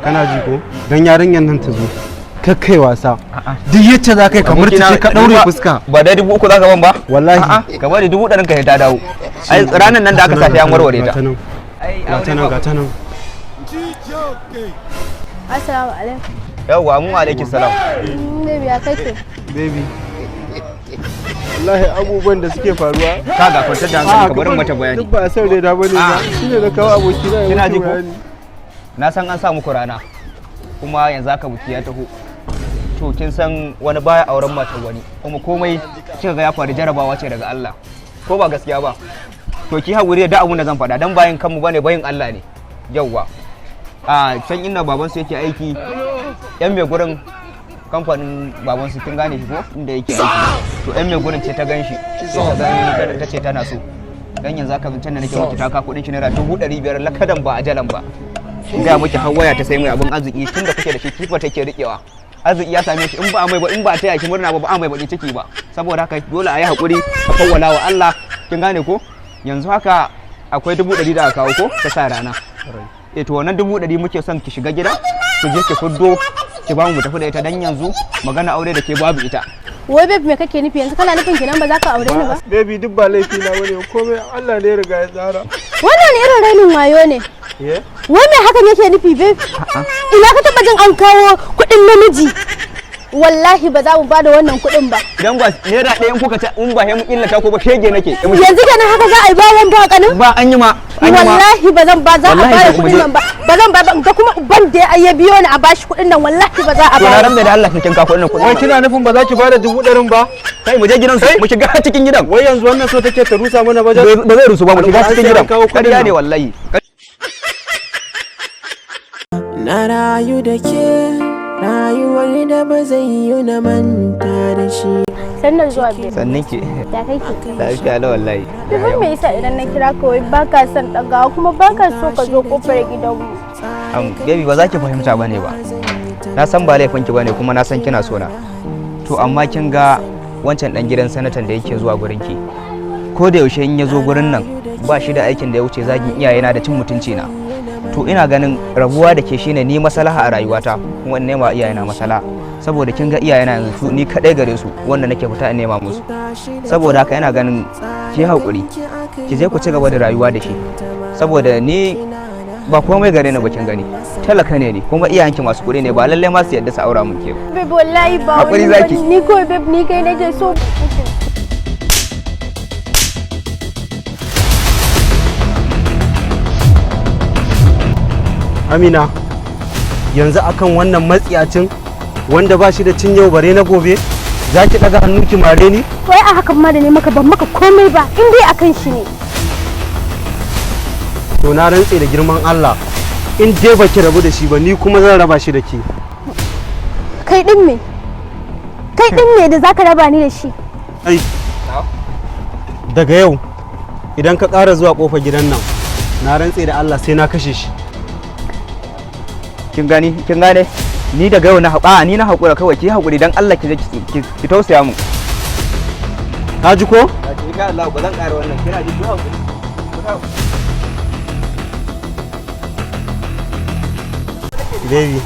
Kana ji ko? Dan yarinyar nan ta zo, kakkai wasa. Duk yacce za ka yi kamar ta ce ka ɗaure fuska. Ba dai 3,000 za ka ban ba? Wallahi. A'a, ka bari 100,000 ka ta dawo. Ai ranar nan da aka sa ta an warware ta. Gata nan, gata nan, gata nan. Assalamu alaikum. Yawwa, mu alaikum salam. Baby, ya kake? Baby, wallahi abubuwan da suke faruwa. Kaga, kwantar da hankali, ka bari mata bayani. Duk ba a san raina bane ba. Ah. Shine na kawo abokina ya Kina miki ji ko? bayani. Na san an sa muku rana, kuma yanzu haka buki ya taho. To kin san wani baya auren matar wani, kuma komai kika ga ya faru jarabawa ce daga Allah, ko ba gaskiya ba? To ki haƙuri da abun da zan faɗa, dan bayan kanmu bane, bayin Allah ne. Yawwa, a can inda baban su yake aiki, yan mai gurin kamfanin baban su, kin gane shi ko, inda yake aiki? To yan mai gurin ce ta gan shi, sai ta gan ta ce tana so. Dan yanzu haka zancen da nake miki, ta ka kuɗin shi naira 500,000 lakadan, ba ajalan ba. Gaya miki, har waya ta sai mai, abin arziki. Tun da kuke da shi kifa take riƙewa, arziki ya same shi. In ba a mai ba, in ba a taya shi murna ba, ba a mai baƙin ciki ba. Saboda haka dole a yi haƙuri, a fawwala wa Allah. Kin gane ko? Yanzu haka akwai 100,000 da aka kawo ko ta sa rana. Eh, to wannan 100,000 muke son ki shiga gida, ki je ki fuddo ki ba mu, mu tafi da ita, dan yanzu magana aure da ke babu ita. Wai babe, me kake nufi yanzu? Kana nufin kenan ba za ka aure ni ba? Baby, duk ba laifi na bane, komai Allah ne ya riga ya tsara. Wannan irin rainin wayo ne. Ye? Wai me hakan yake nufi, babe? Ina ka taba jin an kawo kuɗin namiji? Wallahi ba za mu bada wannan kuɗin ba. Idan ba naira ɗaya in kuka ta, in ba sai mu illata ko ba, shege nake. Yanzu kenan haka za a yi bawan ba kanin? Ba an yi ma, an yi ma. Wallahi ba zan ba, za a Wallahi bada sai mu kuɗin je. nan ba. Ba zan ba ba, ga kuma uban da ya biyo ni a bashi kuɗin nan, wallahi ba za a To na ba. ramda da Allah kin ka kuɗin Wai kuɗin. kina nufin ba za ki bada 100,000 ba? Kai, mu je gidan su, mu shiga cikin gidan. Wai yanzu wannan so take ta rusa mana bajet? Ba zai rusu ba, mu shiga Alƙur'an cikin sai an gidan. kawo kuɗin Ƙarya nan. ne wallahi. Na rayu da ke, rayuwar da ba zai yi na manta da shi. Sannan zuwa biyar. Sannan ke. Ya kake? Lafiya la wallahi. Duk me yasa idan na kira ka wai baka son ɗagawa, kuma baka so ka zo kofar gidanmu? Baby, ba za ki fahimta bane ba. Na san ba laifin ki bane, kuma na san kina so na. To amma kin ga wancan dan gidan sanatan da yake zuwa gurin ki, ko da yaushe in ya zo gurin nan ba shi da aikin da ya wuce zagin iyayena da cin mutunci na. To ina ganin rabuwa da ke shine ni maslaha a rayuwata, kuma in nema iyayena maslaha, saboda kin ga iyayena yanzu su ni kadai gare su wanda nake fita in nema musu. Saboda haka ina ganin ki haƙuri, ki je ku ci gaba da rayuwa da shi, saboda ni ba komai gare ni ba. Kin gani, talaka ne ni, kuma iyayenki masu kuɗi ne, ba lallai ma su yadda su aura mun ke ba. Babe, wallahi ba Hakuri wani zaki. bane. Ni kawai babe, ni kai nake so. Amina, yanzu akan wannan matsiyacin wanda ba shi da cin yau bare na gobe, za ki ɗaga hannu ki mare ni? Wai a hakan ma da ne maka, ban maka komai ba, in dai akan shi ne. To na rantse da girman Allah, in dai baki rabu da shi ba, ni kuma zan raba shi da ke. Kai din me? Kai din me da zaka raba ni da shi? Ai, daga yau idan ka ƙara zuwa ƙofar gidan nan, na rantse da Allah sai na kashe shi. Kin gani, kin gane, ni daga yau na haƙa, ni na haƙura kawai. Ki haƙuri dan Allah, ki je ki tausaya mu. Ka ji ko? Insha Allah ba zan ƙara wannan. Kina ji? Ki haƙuri. Baby.